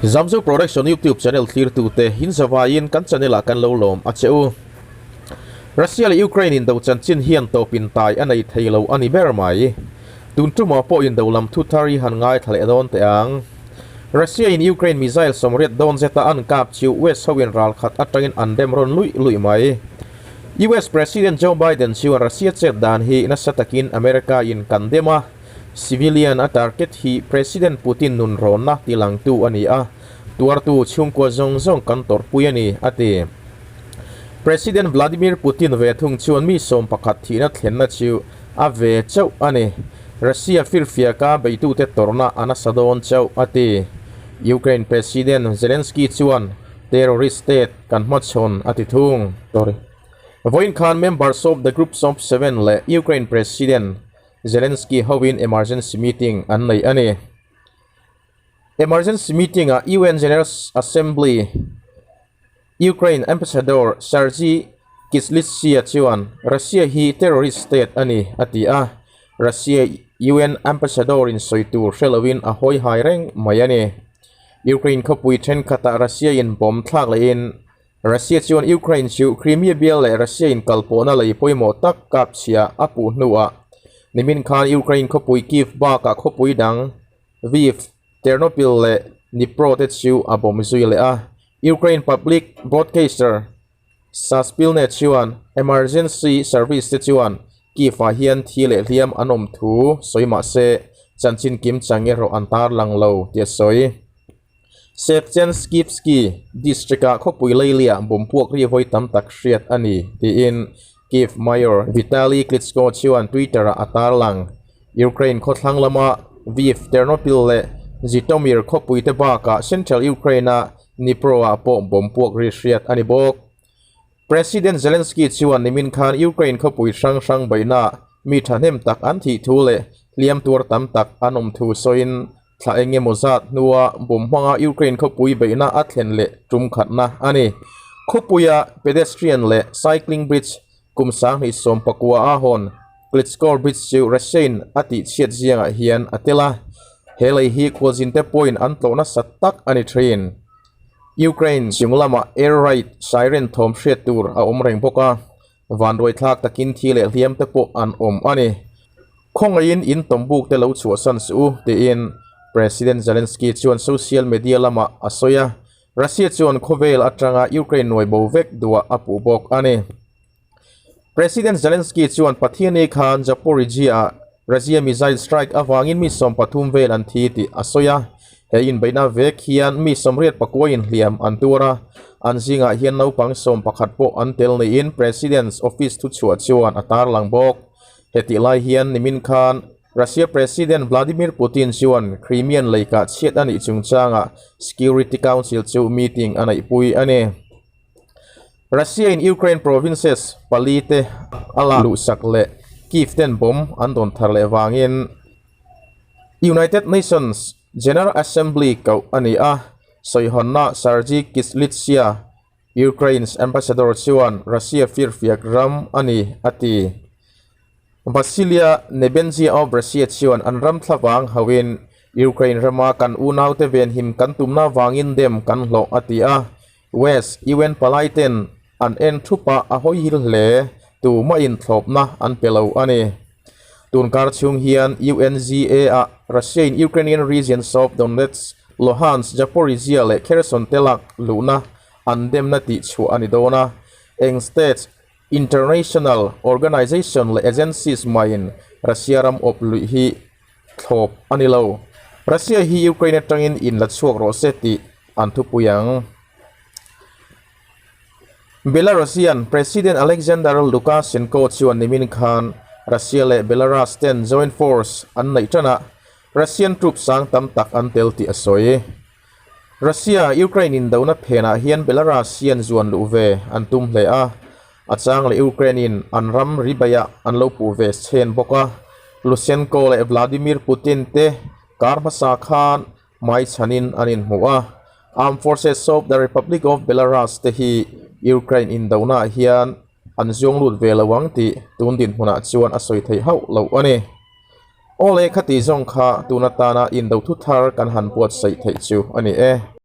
Zamzo Production YouTube channel thlirtute hin zavaiin kan channel ah kan lo lawm a che u. Russia leh Ukraine indo chanchin hian tawp intai a nei thei lo a ni ber mai. Tun tumah pawh indo lam thu thar hi han ngaithla leh dawn teh ang. Russia in Ukraine missile 80 dawn zeta an kap chu West hoin ral khat atangin an dem rawn luih luih mai. US President Joe Biden chuan Russia chet dan hi nasa takin America in kan dem a. Civilian a target hi President Putin nun rawnna tilangtu a ni a, tuartu chhungkua zawng zawng kan tawrhpui a ni, a ti. President Vladimir Putin ve thung chuan mi 11 thihna thlenna chu a ve chauh a ni. Russia firfiaka beitute tawrhna a nasa dawn chauh, a ti. Ukraine President Zelensky chuan terrorist state kan hmachhawn a ti thung. Vawiin khan members of the Groups of Seven leh Ukraine President Zelensky hoin emergency meeting an nei a ni. Emergency meeting-ah UN General Assembly Ukraine Ambassador Sergiy Kyslytsya chuan Russia hi terrorist state a ni a ti a, Russia UN Ambassador-in sawi tur hre loin a hawi hai reng mai a ni. Ukraine khawpui thenkhatah Russia-in bomb thlak lehin Russia chuan Ukraine chu Crimea bial leh Russia in kalpawhna lei pawimawh tak kap chhia a puh hnuah nimin khan Ukraine khawpui Kyiv bakah khawpui dang Lviv, Ternopil leh Dnipro te chu a bawm zui leh a. Ukraine public broadcaster Suspilne chuan emergency service te chuan Kyiv ah hian thi leh hliam an awm thu sawi mah se chanchin kim chang erawh an tarlang lo tih a sawi. Shevchenskivsky District-ah khawpui leilia bawm puak ri vawi tam tak hriat a ni, tiin Kyiv Mayor Vitali Klitschko chuan Twitter-ah a tarlang. Ukraine khawthlang lama Lviv, Ternopil leh Zhytomyr khawpui te bakah Central Ukraine-a Dnipro-ah pawh bawm puak ri hriat a ni bawk. President Zelensky chuan nimin khan Ukraine khawpui hrang hrang beihnaah mi thahnem tak an thih thu leh hliam tuar tam tak an awm thu sawiin thla eng emaw zat hnua bawm hmanga Ukraine khawpui beihna a thlen leh tum khatna a ni. Khawpuia pedestrian leh cycling bridge kum 2019 a hawn Klitschko Bridge chu Russia-in a tihchhiat ziangah hian a tel a, he lei hi khualzinte pawhin an tlawh nasa tak a ni thin. Ukraine chung lamah air raid siren thawm hriat tur a awm reng bawk a, vanruai thlak takin thi leh hliam te pawh an awm a ni. Khawngaihin in tawmbuk te lo chhuahsan suh u, tiin President Zelensky chuan social media lamah a sawi a, Russia chuan khawvel atanga Ukraine nuai bo vek duah a puh bawk a ni. President Zelensky chuan Pathiani khan Zaporizhzhia-ah Russia missile strike avangin mi 13 vel an thi tih a sawi a. He inbeihna vek hian mi 84 inhliam an tuar a, an zingah hian naupang 11 pawh an tel niin President's Office thuchhuah chuan a tarlang bawk. Hetih lai hian nimin khan Russia President Vladimir Putin chuan Crimean leikah chhiat a nih chungchangah Security Council chu meeting a neihpui a ni. Russia in Ukraine provinces pali te a lak luhsak leh Kyiv ten bomb an dawn thar leh vangin United Nations General Assembly koh a ni a, sawihawnna Sergiy Kyslytsya, Ukraine's ambassador chuan Russia firfiak ram a ni a ti. Vasilya Nebenzia of Russia chuan an ram thlavang hauhin Ukraine rama kan unaute venhim kan tumna vangin dem kan hlawh a ti a, West UN palai ten an en thup a, a hawi hil hle. Tumah in thlawpna an pe lo a ni. Tun kar chhung hian UNGA ah Russia in Ukrainian regions of Donetsk, Luhansk, Zaporizhzhia leh Kherson te lak luhna an demna tih chhuah a ni dawn a. Eng states, international organization leh agencies maiin Russia ram awp luih hi thlawp a ni lo. Russia hi Ukraine atangin in la chhuak rawh se tih an thupui ang. Belarusian President Alexander Lukashenko chuan nimin khan Russia leh Belarus ten joint force an neih tan a, Russian troops sang tam tak an tel tih a sawi. Russia, Ukraine indona phenah hian Belarus hian zuan luh ve an tum hle a, a chang leh Ukraine in an ram ri baiah an lo puh ve chhen bawk a. Lushenko leh Vladimir Putin te kar hmasa khan Mai chhanin an inhmu a, Armed Forces of the Republic of Belarus te hi Ukraine indonaah hian an zuang lut ve lo ang tih tun dinhmunah chuan a sawi theih hauh loh a ni. Awle khati zawng kha tun atana indo thu thar kan han buatsaih theih chu a ni e.